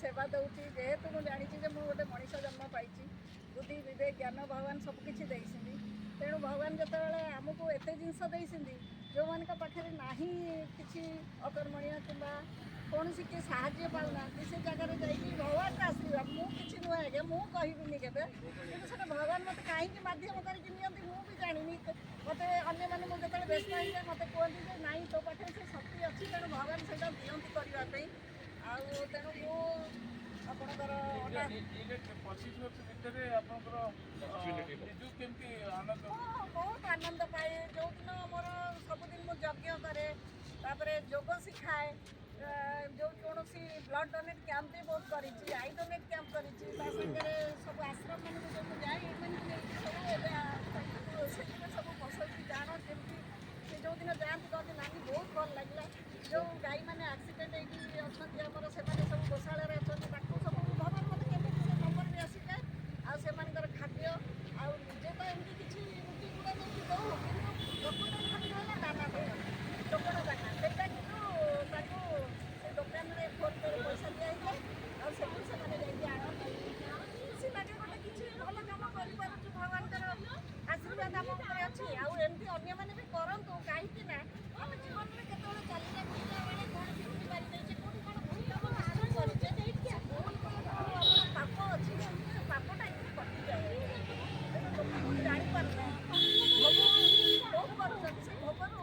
ସେବା ଦେଉଛି। ଯେହେତୁ ମୁଁ ଜାଣିଛି ଯେ ମୁଁ ଗୋଟେ ମଣିଷ ଜନ୍ମ ପାଇଛି, ବୁଦ୍ଧି, ବିବେକ, ଜ୍ଞାନ ଭଗବାନ ସବୁକିଛି ଦେଇଛନ୍ତି। ତେଣୁ ଭଗବାନ ଯେତେବେଳେ ଆମକୁ ଏତେ ଜିନିଷ ଦେଇଛନ୍ତି, ଯେଉଁମାନଙ୍କ ପାଖରେ ନାହିଁ କିଛି, ଅକର୍ମଣୀୟ କିମ୍ବା କୌଣସି କିଏ ସାହାଯ୍ୟ ପାଉନାହାନ୍ତି, ସେ ଜାଗାରେ ଯାଇକି ଭଗବାନଙ୍କ ଆଶୀର୍ବାଦ। ମୁଁ କିଛି ନୁହେଁ ଆଜ୍ଞା, ମୁଁ କହିବିନି କେବେ। କିନ୍ତୁ ସେଟା ଭଗବାନ ମୋତେ କାହିଁକି ମାଧ୍ୟମ କରିକି ନିଅନ୍ତି, ମୁଁ ବି ଜାଣିନି। ମୋତେ ଅନ୍ୟମାନେ, ମୁଁ ଯେତେବେଳେ ବ୍ୟସ୍ତ ହେଇଯାଏ, ମୋତେ କୁହନ୍ତି ଯେ ନାଇଁ, ତୋ ପାଖରେ ସେ ଶକ୍ତି ଅଛି, ତେଣୁ ଭଗବାନ ସେଇଟା ଦିଅନ୍ତି କରିବା ପାଇଁ। ଆଉ ତେଣୁ ମୁଁ ଆପଣଙ୍କର ଏଇଟା 25 ବର୍ଷ ଭିତରେ ଆପଣଙ୍କର ନିଜକୁ କେମିତି ଆନନ୍ଦ? ମୁଁ ବହୁତ ଆନନ୍ଦ ପାଏ। ଯେଉଁଦିନ ମୋର, ସବୁଦିନ ମୁଁ ଯଜ୍ଞ କରେ, ତାପରେ ଯୋଗ ଶିଖାଏ, ଯେଉଁ କୌଣସି ବ୍ଲଡ଼ ଡୋନେଟ୍ କ୍ୟାମ୍ପ ବି ବହୁତ କରିଛି, I donate camp କରିଛି। ତା ସାଙ୍ଗରେ ସବୁ ଆଶ୍ରମ ମାନଙ୍କୁ ଯେଉଁ ମୁଁ ଯାଏ, ଏମାନଙ୍କୁ ନେଇକି ସବୁ ଏବେ ସେଥିରେ ସବୁ ବସେଇକି ଜାଣ କେମିତି। ସେ ଯେଉଁଦିନ ଯାଆନ୍ତି, କହନ୍ତି, "ନାନୀ, ବହୁତ ଭଲ ଲାଗିଲା।" ଯେଉଁ ଗାଈମାନେ ଆକ୍ସିଡେଣ୍ଟ ହେଇକି ଅଛନ୍ତି ଆମର, ସେମାନେ ସବୁ ଗୋଶାଳାରେ ଅଛନ୍ତି, ତାକୁ ସବୁ ଭଗବାନ ମୋତେ କେମିତି ସେ ନମ୍ବର ବି ଆସିଯାଏ। ଆଉ ସେମାନଙ୍କର ଖାଦ୍ୟ, ଆଉ ନିଜେ ତ ଏମିତି କିଛି ରୁଟି ଗୁଡ଼ା ନେଇକି ଦେଉ, କିନ୍ତୁ ପ୍ରକୃତ ଖାଦ୍ୟ ହେଲା ଦାନା ଦୋକାନ, ଚୋକଡ଼ ଦାନା। ସେଇଟା କିନ୍ତୁ ତାକୁ ସେ ଦୋକାନରେ ଫୋନ୍ ପେରେ ପଇସା ଦିଆହେଇଯାଏ ଆଉ ସେଠୁ ସେମାନେ ଯାଇକି ଆଣନ୍ତି। ଖୁସି ଲାଗେ, ଗୋଟେ କିଛି ଭଲ କାମ କରିପାରୁଛୁ, ଭଗବାନଙ୍କର ଆଶୀର୍ବାଦ ଆମ ଉପରେ ଅଛି। ଆଉ ଏମିତି ଅନ୍ୟମାନେ ବି କରନ୍ତୁ, କାହିଁକି ନା ଆମେ ଜୀବନରେ କେତେବେଳେ ଚାଲିଲା ବୁଲିଲା ବେଳେ କ'ଣ ପିଟି ମାରି ଦେଇଛେ, କୋଉଠି କ'ଣ ଭୁଲ କାମ ନିଶ୍ଚୟ କରିଛେ। ସେ ଭୁଲ କଲେ ଆମର ପାପ ଅଛି, ସେ ପାପଟା ଏଥିରେ କଟିଯାଏ। ତେଣୁ ଲୋକ ଜାଣିପାରୁନାହାନ୍ତି, ଭୋଗ ବହୁତ କରୁଛନ୍ତି। ସେ ଭୋଗରୁ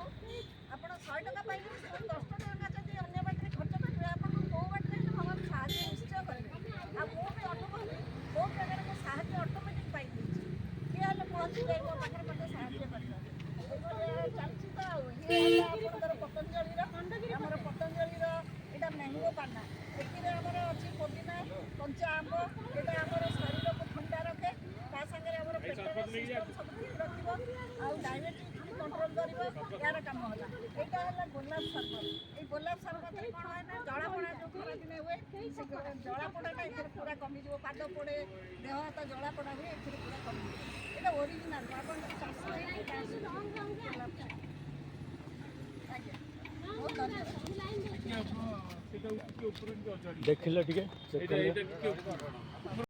ଆପଣ 100 ଟଙ୍କା ପାଇଲେ ବି ସେଥିରୁ 10 ଟଙ୍କା ଯଦି ଅନ୍ୟ ବାଟରେ ଖର୍ଚ୍ଚ କରିବେ, ଆପଣଙ୍କୁ କେଉଁ ବାଟରେ ହେଲେ ଭଗବାନ ସାହାଯ୍ୟ ନିଶ୍ଚୟ କରିବେ। ଆଉ ମୁଁ ବି ଅନୁଭବି, ବହୁତ ଜାଗାରେ ମୁଁ ସାହାଯ୍ୟ ଅଟୋମେଟିକ୍ ପାଇଯାଇଛି। କିଏ ହେଲେ ପହଞ୍ଚିଯାଏ ମୋ ପାଖରେ, ମୋତେ ସାହାଯ୍ୟ କରିପାରେ। ଏଇଭଳିଆ ଚାଲିଛି ତ। ଆଉ ଇଏ ହେଲା ଆପଣଙ୍କର ପତଞ୍ଜଳିର, ଆମର ପତଞ୍ଜଳିର ଏଇଟା ମ୍ୟାଙ୍ଗୋ ପାନା। ଏଥିରେ ଆମର ଅଛି ପୋଦିନା, କଞ୍ଚା ଆମ୍ବ। ଏଇଟା ଆମର ଶରୀରକୁ ଥଣ୍ଡା ରଖେ, ତା ସାଙ୍ଗରେ ଆମର ପେଟର ସିଷ୍ଟମ୍ ସବୁ ଠିକ୍ ରଖିବ ଆଉ ଡାଇବେଟିସ୍ ବି କଣ୍ଟ୍ରୋଲ କରିବ। ଏହାର କାମ ହେଲା। ଏଇଟା ହେଲା ଗୋଲାପ ସରବତ। ଏଇ ଗୋଲାପ ସରବତରେ କ'ଣ ହୁଏ ନା, ଜଳାପୋଡ଼ା ଯେଉଁ ଖରାଦିନେ ହୁଏ, ସେ ଜଳାପୋଡ଼ାଟା ଏଥିରେ ପୁରା କମିଯିବ। ପାଦ ପୋଡ଼େ, ଦେହ ହାତ ଜଳାପୋଡ଼ା ହୁଏ, ଏଥିରେ ପୁରା କମିଯିବ। ଏଇଟା ଓରିଜିନାଲ, ଆପଣଙ୍କର ଚାଷ ହେଇକି ଏଇଟା ଆସୁଛି ଗୋଲାପ ଚା। ଆଜ୍ଞା, ବହୁତ ଧନ୍ୟବାଦ। ଟିକେ ଆପଣ ସେଇଟା ଟିକେ ଉପରେ ଟିକେ ଅଜାଡ଼ି ଦେଖିଲେ ଟିକେ। ଏଇଟା ଟିକେ ଉପରେ।